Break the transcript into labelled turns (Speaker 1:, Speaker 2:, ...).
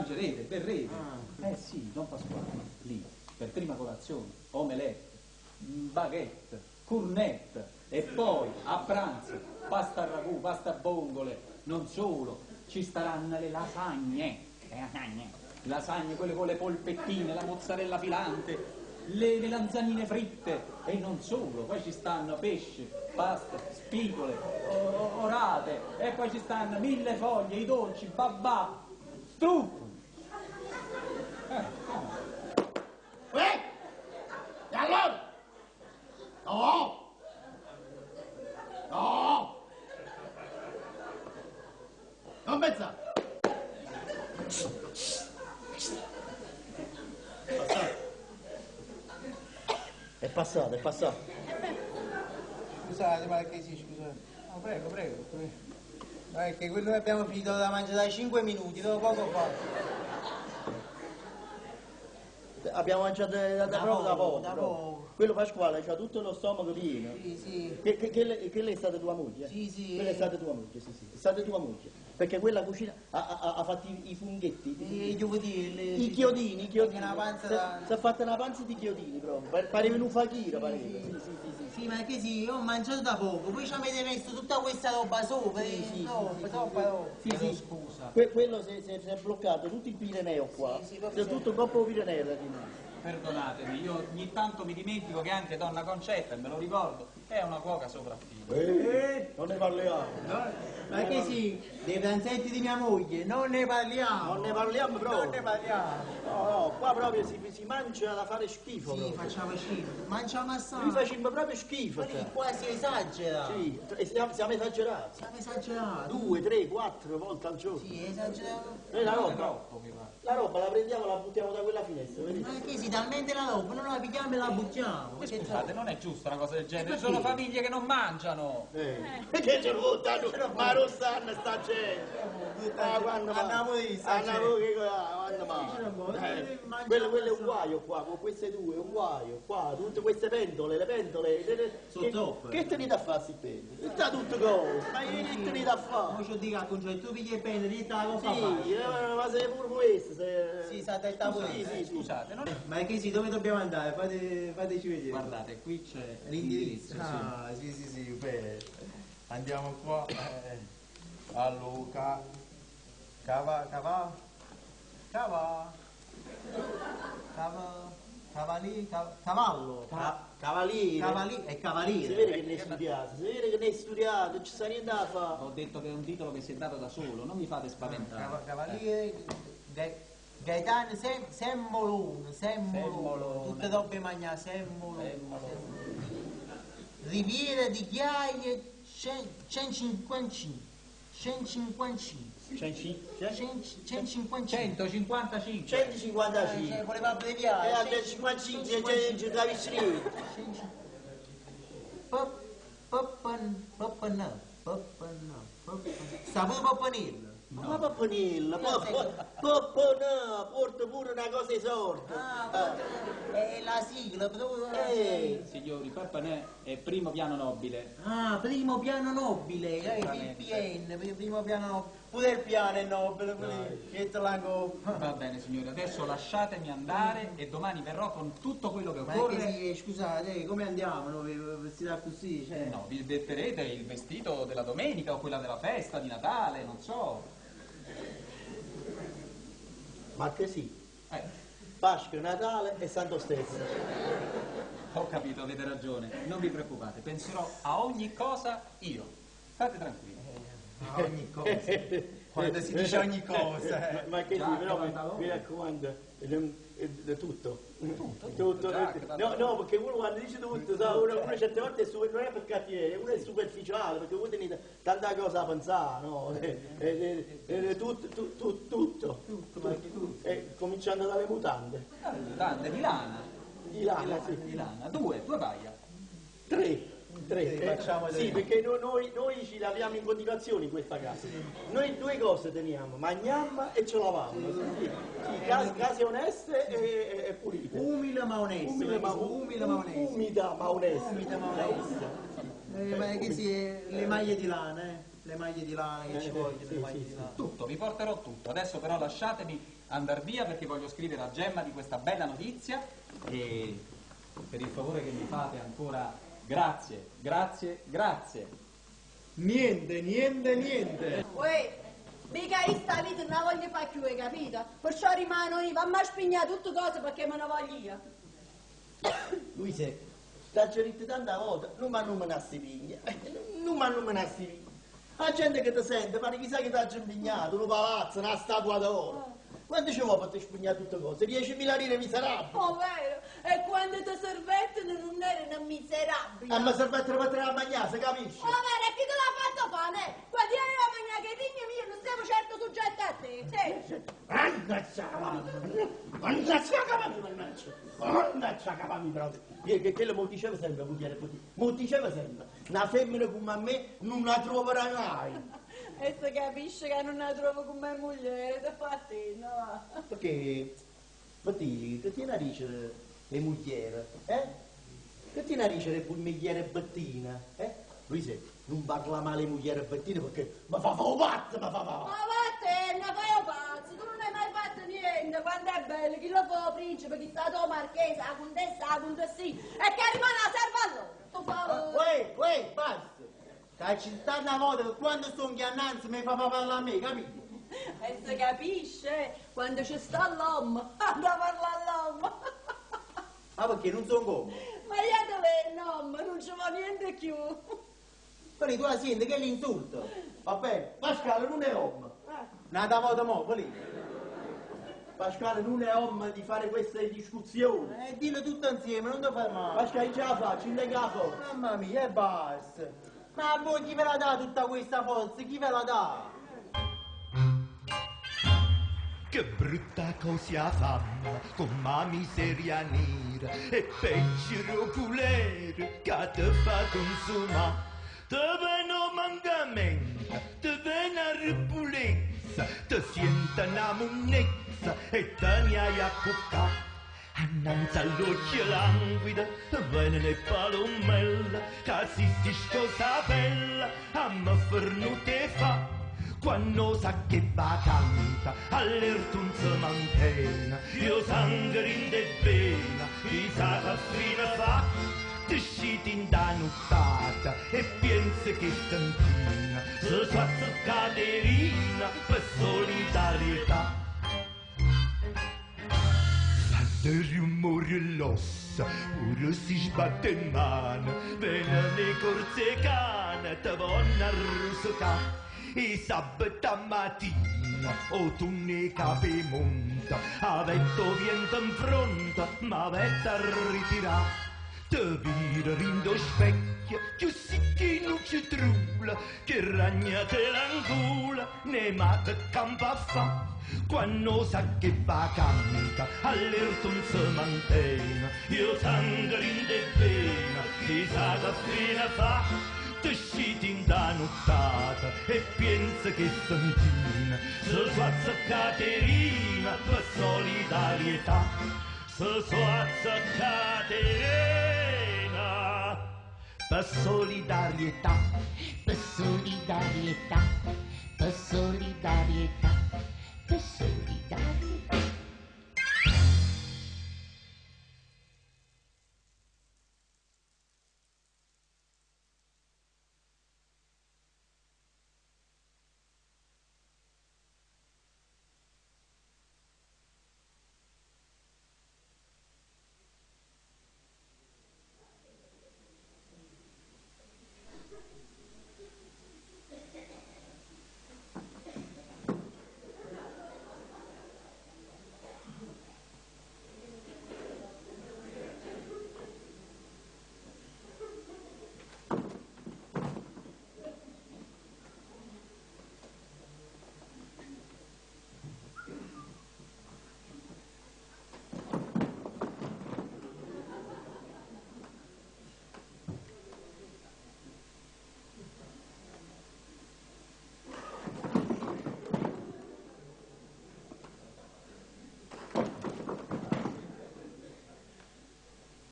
Speaker 1: Mangerete, berrete.
Speaker 2: Ah.
Speaker 1: Eh sì, Don Pasquale, lì, per prima colazione, omelette, baguette, cornette e poi a pranzo pasta al ragù, pasta a vongole, non solo, ci staranno le lasagne, le lasagne, lasagne quelle con le polpettine, la mozzarella filante, le melanzanine fritte e non solo, poi ci stanno pesce, pasta, spigole, orate e poi ci stanno mille foglie, i dolci, babà, struffoli.
Speaker 3: Eh? E allora? No! No! Non pensate!
Speaker 4: È passato, è passato.
Speaker 2: Scusate, ma che sì, scusate. No, prego, prego. Ma è che quello che abbiamo finito da mangiare da 5 minuti, dopo poco fa.
Speaker 4: Abbiamo mangiato da
Speaker 2: Da
Speaker 4: proprio da
Speaker 2: poco,
Speaker 4: poco.
Speaker 2: da
Speaker 4: proprio.
Speaker 2: poco.
Speaker 4: Quello Pasquale c'ha tutto lo stomaco pieno.
Speaker 2: Sì, sì.
Speaker 4: Che lei è stata tua moglie?
Speaker 2: Sì, sì.
Speaker 4: Quella è stata tua moglie, sì, sì. È stata tua moglie. Perché quella cucina ha fatto i funghetti.
Speaker 2: I chiodini.
Speaker 4: I chiodini, i chiodini.
Speaker 2: Una panza
Speaker 4: Si è-
Speaker 2: da-
Speaker 4: Si è fatta una panza di chiodini proprio. Pareva un fakiro, pareva. Sì, sì, sì, sì.
Speaker 2: Sì, ma che sì, io ho mangiato da poco, poi ci avete messo tutta questa roba sopra,
Speaker 4: Sì, sì,
Speaker 2: troppa,
Speaker 4: sì, sì,
Speaker 2: troppa roba.
Speaker 4: Sì,
Speaker 1: Chiedo
Speaker 4: sì.
Speaker 1: scusa.
Speaker 4: Quello si è bloccato tutto il Pireneo qua.
Speaker 2: Sì, sì, proprio
Speaker 4: Si è tutto un coppo Pireneo era rimasto.
Speaker 1: Perdonatemi, io ogni tanto mi dimentico che anche donna Concetta, e me lo ricordo, è una cuoca sopraffina.
Speaker 4: Non ne parliamo.
Speaker 2: Ma che sì, dei pranzetti di mia moglie, non ne parliamo.
Speaker 4: Non ne parliamo proprio.
Speaker 2: Non ne parliamo.
Speaker 4: No, no, qua proprio si mangia da fare schifo.
Speaker 2: Sì,
Speaker 4: proprio.
Speaker 2: facciamo schifo, mangiamo assai.
Speaker 4: Noi facciamo proprio schifo.
Speaker 2: Ma lì qua si esagera.
Speaker 4: Sì, e siamo esagerati.
Speaker 2: Siamo esagerati.
Speaker 4: 2, 3, 4 volte al giorno.
Speaker 2: Sì, esagerato.
Speaker 4: Noi la roba,
Speaker 1: Troppo, mi pare.
Speaker 4: la roba la prendiamo e la buttiamo da quella finestra, vedete?
Speaker 2: Ma che sì, talmente la roba, non la pigliamo e la buttiamo.
Speaker 1: E
Speaker 2: Perché
Speaker 1: scusate, non è giusta una cosa del genere, ci
Speaker 4: Perché?
Speaker 1: sono famiglie che non mangiano.
Speaker 4: Perché ce lo buttano? Ma non stanno sta gente. Ah, quando
Speaker 2: A Napoli sta
Speaker 4: A
Speaker 2: gente.
Speaker 4: Napoli, quando mai? Quello è un guaio qua, con queste due, è un guaio qua, tutte queste pentole, le pentole.
Speaker 2: Sono
Speaker 4: che,
Speaker 2: troppe.
Speaker 4: Che tenete a fare queste pentole? Sta tutto cosa, ma che tenete a fare?
Speaker 2: Mo ci dica con tu pigli e prendi, lì te la cosa
Speaker 4: Sì, ma se pure questo, se...
Speaker 2: Sì, sa detta pure.
Speaker 4: Sì, sì, sì.
Speaker 1: Scusate, non è...
Speaker 2: Ma che sì, dove dobbiamo andare? Fateci vedere.
Speaker 1: Guardate, qui c'è
Speaker 2: L'indirizzo.
Speaker 1: l'indirizzo, sì.
Speaker 5: Ah, sì, sì, sì, bene. Andiamo qua. Allora, cava, cava, cava, cava, cavali, cavallo.
Speaker 4: Cavaliere.
Speaker 2: Cavali, è
Speaker 4: Si
Speaker 2: cavaliere.
Speaker 4: vede che ne hai studiato, si vede che ne hai studiato, non ci sta niente da fare.
Speaker 1: Ho detto che è un titolo che si è dato da solo, non mi fate spaventare.
Speaker 2: Cavaliere, Gaetano, Semmolone, Semmolone,
Speaker 1: Semmolone.
Speaker 2: tutte robe mangiare, Semmolone. Riviera di Chiaia, 155, 155, 155.
Speaker 1: 155.
Speaker 4: 155.
Speaker 2: Voleva abbreviare.
Speaker 4: E a 155 c'è la vicina.
Speaker 2: Sta pure Pappanello.
Speaker 4: Ma Pappanella, Pappanella, porta pure una cosa di sorta.
Speaker 2: Ah, è la sigla, proprio.
Speaker 1: Signori, Pappanè è primo piano nobile.
Speaker 2: Ah, primo piano nobile, PPN, primo piano nobile. Pure il piano è nobile, pure che la coppa.
Speaker 1: Va bene signori, adesso lasciatemi andare e domani verrò con tutto quello che
Speaker 2: Ma
Speaker 1: occorre.
Speaker 2: che sì, scusate, come andiamo? Noi vestiti così, cioè.
Speaker 1: No, vi metterete il vestito della domenica o quella della festa di Natale, non so.
Speaker 4: Ma che sì, Pasqua, Natale e Santo Stefano.
Speaker 1: Ho capito, avete ragione. Non vi preoccupate, penserò a ogni cosa io. State tranquilli.
Speaker 5: A ogni cosa. Quando si dice ogni cosa.
Speaker 4: Ma che sì,
Speaker 1: Giacca,
Speaker 4: però
Speaker 1: pantaloni.
Speaker 4: mi raccomando, tutto.
Speaker 1: Tutto,
Speaker 4: Tutto,
Speaker 1: giacca,
Speaker 4: no,
Speaker 1: pantaloni.
Speaker 4: no, perché uno quando dice tutto, sa, uno certe volte è super, non è per cattiveria, uno è superficiale, perché uno tiene tanta cosa da pensare, no? Tutto, tutto, tutto.
Speaker 1: Tutto,
Speaker 4: Cominciando dalle mutande.
Speaker 1: Dalle mutande di lana.
Speaker 4: Di lana, sì.
Speaker 1: Di lana, due paia.
Speaker 4: Tre. Tre.
Speaker 5: Sì, facciamo
Speaker 4: Sì,
Speaker 5: tre.
Speaker 4: perché noi ci laviamo in continuazione in questa casa. Noi due cose teniamo, mangiamo e ce lavamo. Sì, sì, case oneste e pulite.
Speaker 2: Umile ma onesto.
Speaker 4: Umile ma,
Speaker 2: umile ma onesto.
Speaker 4: Umida ma onesta.
Speaker 2: Umida ma onesta. Ma che sì, le maglie di lana, eh. Le maglie di lana che ci vogliono, le maglie di lana.
Speaker 1: Tutto, vi porterò tutto. Adesso però lasciatemi andare via perché voglio scrivere a Gemma di questa bella notizia e per il favore che mi fate ancora grazie, grazie, grazie.
Speaker 2: Niente, niente, niente.
Speaker 6: Uè, mica io sta vita non la voglio fare più, hai capito? Perciò rimano io, fammi spignare tutte cose perché me ne voglio io.
Speaker 4: Luisa, sta detto tanta volta, non mi nominassi pigna, non mi nominassi pigna. La gente che ti sente pare chissà che ti ha impegnato, un palazzo, una statua d'oro. Quanto ci vuole per ti spugnare tutte cose? 10.000 lire miserabili.
Speaker 6: Oh, vero? E quando ti servettero non erano miserabili.
Speaker 4: A me servette per te la mangiare, se capisci?
Speaker 6: Oh, vero, e chi te l'ha fatto fare? Quando io avevo mangiato che pigne mie non siamo certo soggetto a te. Sì.
Speaker 3: Mannaggia, mannaggia, mannaggia, mannaggia, capami proprio.
Speaker 4: Che quello mi diceva sempre, moglie mi diceva sempre, una femmina come me non la troverai mai.
Speaker 6: E se capisce che non la trovo come moglie, ti fa a te, no?
Speaker 4: Perché, Bettina, che tiene a dicere le moglie, eh? Che tiene a dicere le moglie Bettina, eh? Luisa, non parla male moglie Bettina perché mi fa fa pazzo, mi fa fa.
Speaker 6: Ma vattene, fai un pazzo, tu non hai mai fatto niente, quando è bello, chi lo fa principe, chi sta tua marchesa, la contessa, la contessina, e che rimane la serva a loro, tu favore.
Speaker 2: Uè, uè, basta. Che ci sta una volta che quando sono innanzi mi fa parlare a me, capito?
Speaker 6: E si capisce, quando ci sta l'uomo, anda a parlare all'uomo.
Speaker 2: Ma perché non sono come?
Speaker 6: Ma io dove è l'uomo, non ci va niente più.
Speaker 2: Però tu la senti che è l'insulto.
Speaker 4: Va bene, Pasquale non è uomo.
Speaker 2: Una volta mo, quelli.
Speaker 4: Pasquale non è uomo di fare queste discussioni.
Speaker 2: E dillo tutto insieme, non ti fermare.
Speaker 4: Pasquale, ce la faccio, in tengo la forza.
Speaker 2: Mamma mia, e basta. Ma a voi chi ve la dà tutta questa forza? Chi ve la dà?
Speaker 7: Che brutta cosa fama, con ma miseria nera, e peggio culere che te fa consumare. Te viene un mancamento, te viene una ripulenza, te sente una monnezza e te ne hai a cuccare. Annanzi all'occhio languida, viene le palommella, che si si scosa bella, a me fernute fa. Quando sa che va canta, allerta un si mantiene, io sangue rinde vena, chissà che fine fa. Ti sciti in da nottata e pensi che stanchina, si sa caterina per solidarietà. Fanno rumore l'ossa, pure si sbatte in mano, viene le corse cane, te vanno a rosicare. E sabato mattina, o tu ne capimonta, avete vento in fronte, ma avete a ritirare. Te vira rindo specchio, che si che non ci trulla, che ragna te l'angola, ne ma che campa fa. Quando sa che va canta, allerta non si mantiene, io sangue rinde pena, chissà che fine fa. Te sciti in da nottata e pensa che stanchina, si suazza Caterina per solidarietà. Si suazza Caterina per solidarietà.
Speaker 3: Per solidarietà, per solidarietà, per solidarietà.